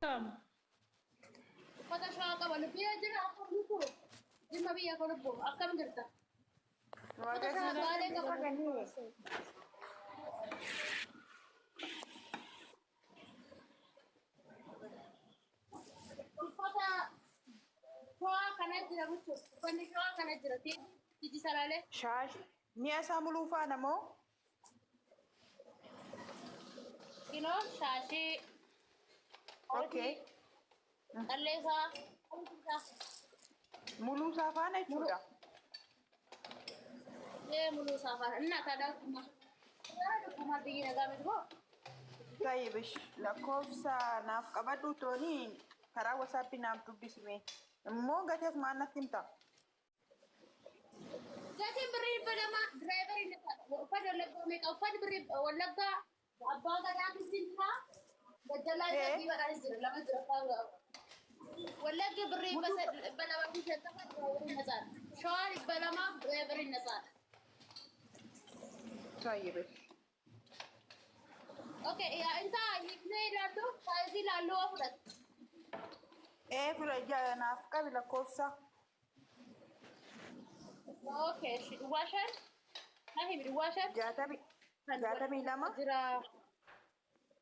Kam? Uffata shawaa qaba. Biyya jira akkam lubbu. Dhimma biyya koo lubbu. Akkam jirta? Uffata shawaa baalee qaba. Uffata shawaa kana jira buchu. Uffanni shawaa kana jira. Tiji salaalee. Shaash mi'a isaa muluu faana moo? Kinoo shaashii. Okay. Callee isaa. Muluu isaa faana jechuudha. Ee muluu isaa faana. Inni akaadaa kuma. Kuma biyyi nagaa miti moo? Tayyib lakkoofsa naaf qabadhu tooni karaa wasaappii naaf dubbisime. Immoo gatii asumaan natti himta. Gatiin birrii 200 driverii uffata wallaggaa meeqa uffanni birrii wallaggaa abbaa gadaatis jira gajjalaa isaa diimaadhaanis jira lama jira wallaggi birrii 250 driverii natsaadha shawaa 200 driverii natsaadha. Tayyib. Okay, yaa intaa hiiknee ilaallu saayizii ilaallu waa fudhate. Ee fira naaf qabi lakkoofsa. Okay, shi duwwaa 5. Na himi duwwaa 5. 62. Jira.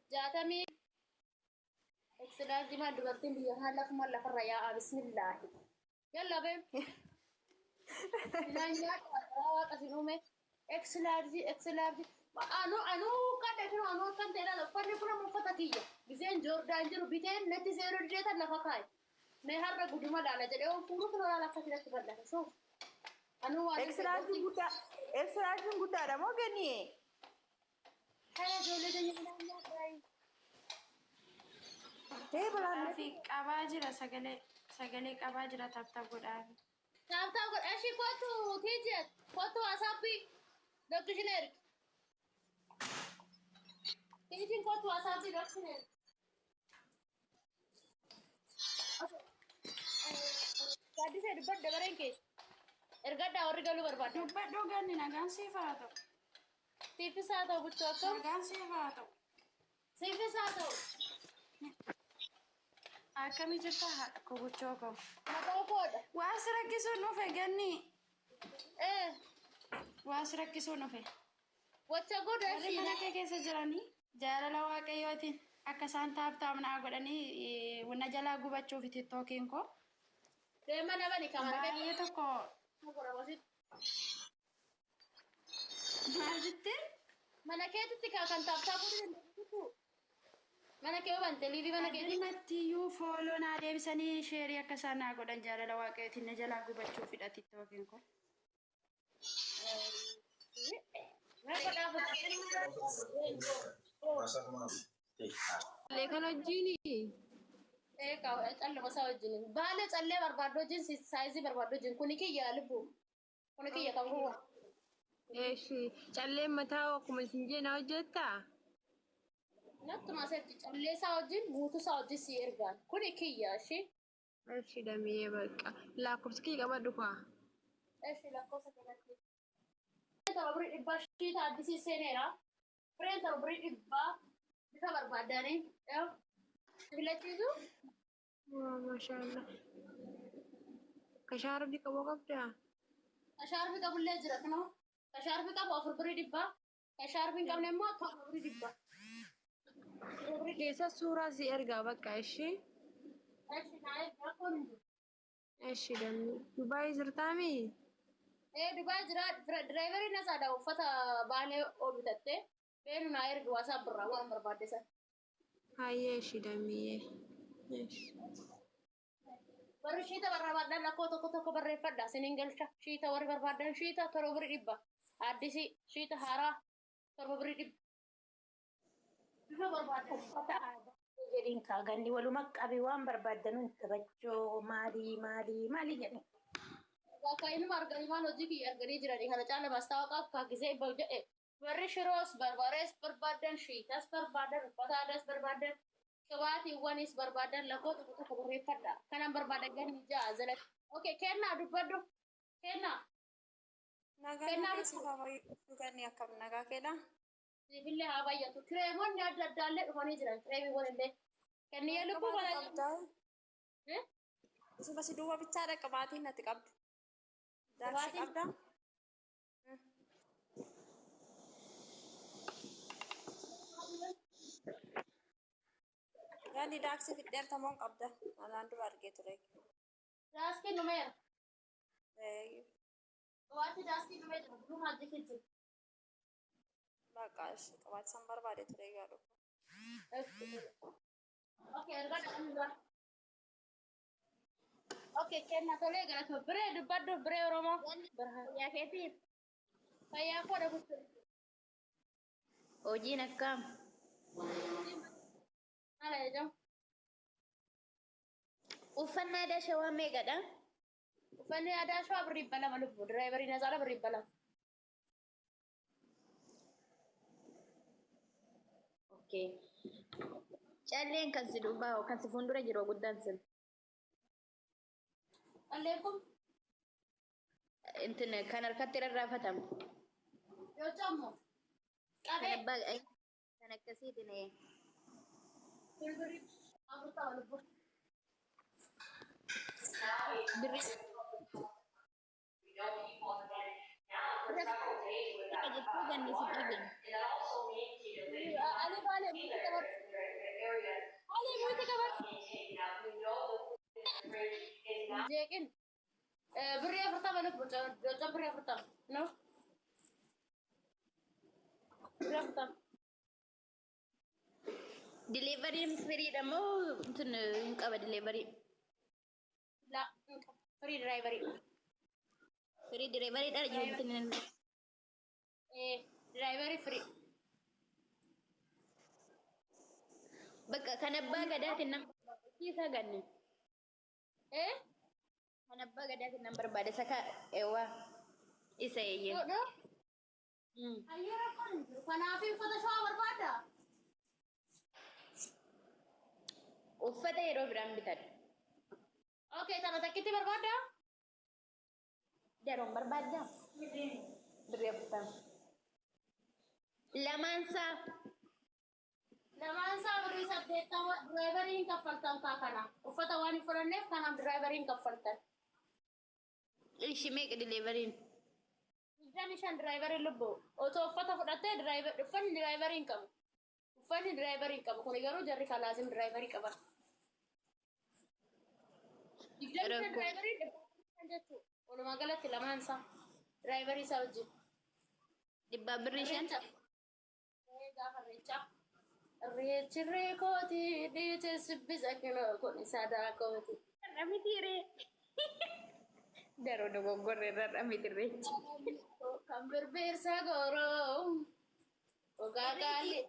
60. X-large maal dubartiin biyya kanaa lafuma lafarra yaa'a bismillaahi. Yalla bee. Midhaan nyaata waaqa sin uume. X-large X-large. Anu anu kadha kun anu akkan ta'e ilaala uffanni kun amma uffata kiyya. Gizeen Joordaan jiru biteen natti seenuu dideetan lafa kaaye. Mee har'a guduma laala jedhee on fuudhu kun olaala akkasii natti bal'ate. Suuf. Anuu waan X-large guddaa X-large guddaadha moo ganniyee? Haya ijoollee keenya midhaan nyaata. Ee bilaan Fi qabaa jira sagalee sagalee qabaa jira tap tap godhaa. Tap tap godha ishii kootu tiijeet kootu waasaappii lookishin ergi. Tiijiin kootu waasaappii lookishin ergi. Gaaddisee dubbadhu dabareen kee. Ergadhaa warri galuu barbaaddan. Dubbadhu ganni nagaan siif haa ta'u. Siifis haa ta'u buchoo akkam. Nagaan siif haa ta'u. Siifis haa ta'u. Akkamii jirta haadha koo buchoo koo. Maqaa koodha. Waa si rakkisuun dhufe ganni. Ee Waa si rakkisuun dhufe. wacha godha Warri ishii. mana kee keessa jiranii jaalala waaqayyootiin akka isaan tap tap naa godhanii na jalaa gubachuuf tiktookiin koo. Deema namani kamara kee. Baay'ee tokko maal jettee? Mana keetitti kaa kan tap tap godhu dandeessisu. Mana kee bante liivii mana keetii. Addumatti iyyuu follow naa deebisanii share akka isaan naa godhan jaalala waaqayyootiin na jalaa gubachuufidha tiktookiin koo. Rakkoo dhaabbata. Callee kan wajjini. Ee calluma isaa wajjin. Baalee callee barbaaddu wajjin saayizii barbaaddu wajjin kuni kiyya lubbu. Kuni kiyya kan kuwa. Eeshi calleen mataa akkuma isin jee na hojjettaa? Nattuma asitti callee isaa wajjin guutuu isaa wajjin si ergaan. Kuni kiyya ishee. Eshi damiyee bakka lakkoofsa kiyya qabadhu kaa. Eshi lakkoofsa kanatti. Torba birrii 100 shiita addisii seeneera. Fireen torba birrii 100 bifa barbaadanii. Filachiisu. Waa maashaallah. Ka shaarbii qabu qabdaa? Ka shaarbii qabullee jira kunoo. Ka shaarbii qabu 4 birrii 100. Ka shaarbii hin qabne immoo 7 birrii 100. Keessa suuraa si ergaa bakka ishee. Eshi naa ergi rakkoon hin jiru. Eshi dammi. Dubaay jirtaami? Ee Dubaay jira driverii nasaadha uffata baalee oo bitatte beenu naa ergi waasaa birraa waan barbaadde san. Hayyee eshi dammiyyee. Eshi. Warri shiita barbaadan lakkoo tokko tokko barreeffadha sinin galcha shiita warri barbaadan shiita 7 birrii 100 addisii shiita haaraa 7 birrii 100 bifa barbaadan. Uffata aadaa jedhiin kaa ganni waluma qabi waan barbaaddanuun taphachuu maalii maalii maalii jedhin. Bakka inuma arganii waan hojii kiyya arganii jiranii kana caala mastaawaqaa akka gisee bahu jedhe warri shiroos barbarees barbaadan shiitas barbaadan uffata aadaas barbaadan qibaatiiwwanis barbaadan lakkoo tokko tokko barreeffadha kanan barbaadan ganni ja'a jalatti. Okay, kennaa dubbadhu kennaa. Nagaan Kennaa keessa dubbadhu. baay'atu ganni akkam nagaa keedha. Siifillee haa baay'atu. Kireemonni adda addaallee dhufanii jiran kireemiiwwan illee. Kanniyya lubbuu Qabaatii balaa. qabdaa. Isuma si duuba bichaadha qabaatiin natti qabdu. Daaksii Qabaatiin? qabdaa? Gandi daaksii fidheertamoon qabda. Anaan dura argee ture. Daaskiin dhumeera. Qabaatii daaskiin dhumee jira. Bluu maajikii jira. Baqa ishee qabaatii san barbaade ture gaa dhufu. Okay, erga dhaqanii dura. Okay, kenna tolee galatoom. Biree dubbadhu biree Oromoo. Fayyaa keetii Fayyaa koo dhabutti. hojiin akkam? Maala jedhamu. Uffannaa aadaa shawaa meeqadha? Uffanni aadaa shawaa birrii 200 lubbu. Diraayivarii na caala birrii 200. Okay. Calleen kan si duubaa hoo kan si fuuldura jiru guddaan sun. Calleen kun Intin kan harkatti rarraafatamu. yoo cammu Kan qabee abbaa kan akkasiitiin kun birrii 40 lubbu. Birrii meeqa jettee ganni si dhageenye. Ali baale muti qabadhu. Ali muti qabadhu. Jeeqin. Birrii 40 lubbu. Joocam birrii 40. No? Birrii 40. Deliveryn firiidha moo tun hin qaba delivery? La, free driverii. Free delivery dha jirtin. Driverii free. Bakka kan abbaa gadaatiin nama isaa ganne. Eh? Kan abbaa gadaatiin nama barbaada isa ka eewwaa isa eeyyee. No? Ayyee rakkoon hin jiru. Kanaaf uffata shawaa barbaadda? Uffata yeroo biraan bitadha. Okay, tana takkitti barbaadda? Daroon barbaadda? Birrii 40. Lamaan isaa. Lamaan isaa birrii 80 driveriin kaffaltan kaa kana. Uffata waan hin fudhanneef kanaaf driveriin kaffaltan. Ishii meeqa deliveryn? 25 driveriin lubbu. Otoo uffata fudhattee driver uffanni driveriin qabu. Uffanni driveriin qabu. Kuni garuu jarri kalaazim driverii qaban. 25 Rakkoo. driveriin jechuudha. Walumaa galatti lamaan isaa driverii isaa wajjin. Dhibbaa birrii 5. Irreecha. Gaafa irreechaa. Irreechi irree kooti dhiite sibbisa kinoo kun sadaa kooti. Rarramiti ree. Daroo dogoggorre rarramiti irreechi. Kan birbirsa gooroo. Ogaa gaalli.